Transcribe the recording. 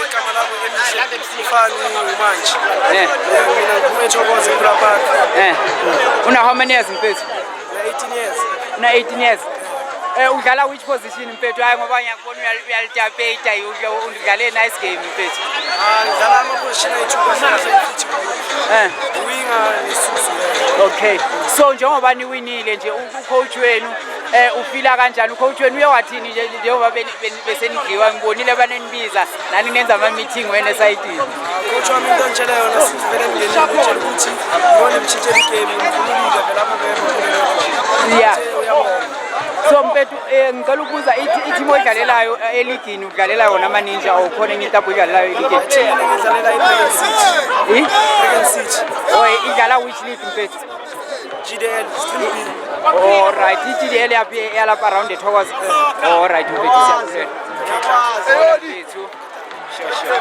Igama lami Emihle Mfani manje. Mina ngiphuma eThokoza ePula Park. Una how many years, mfethu? Na 18 years. Una 18 years. Udlala which position, mfethu? Hayi, ngoba ngiyakubona uyalitapeta, udlale nice game, mfethu. Ah, ngidlala ama position ayi-2 kahle kahle futhi. Winger nesusu. Okay. So njengoba niwinile nje, ucoach wenu ufila kanjani? Ucoach wenu uye wathini nje njengoba besenidliwa? Ngibonile banenibiza nani nenza ama meeting wena esayidini. Coach wami into angitshela yona since vele ngingenile, ngitshela ukuthi ngibone ngitshintshela igame, ngikhululile vele apha vele. Uyabonga. So mfethu, ngicela ukubuza, i-team oyidlalelayo eligini, udlalela yona ama-Ninja or khona enye iklabhu oyidlalelayo eligini? Mina ngidlalela i-Dragon City. I? Dragon City. Oh, idlala which league, mfethu? GDL Stream B. Alright, i-GDL yaphi, yalapha around eThokoza? Alright mfethu, siyabulela mfethu. Sure.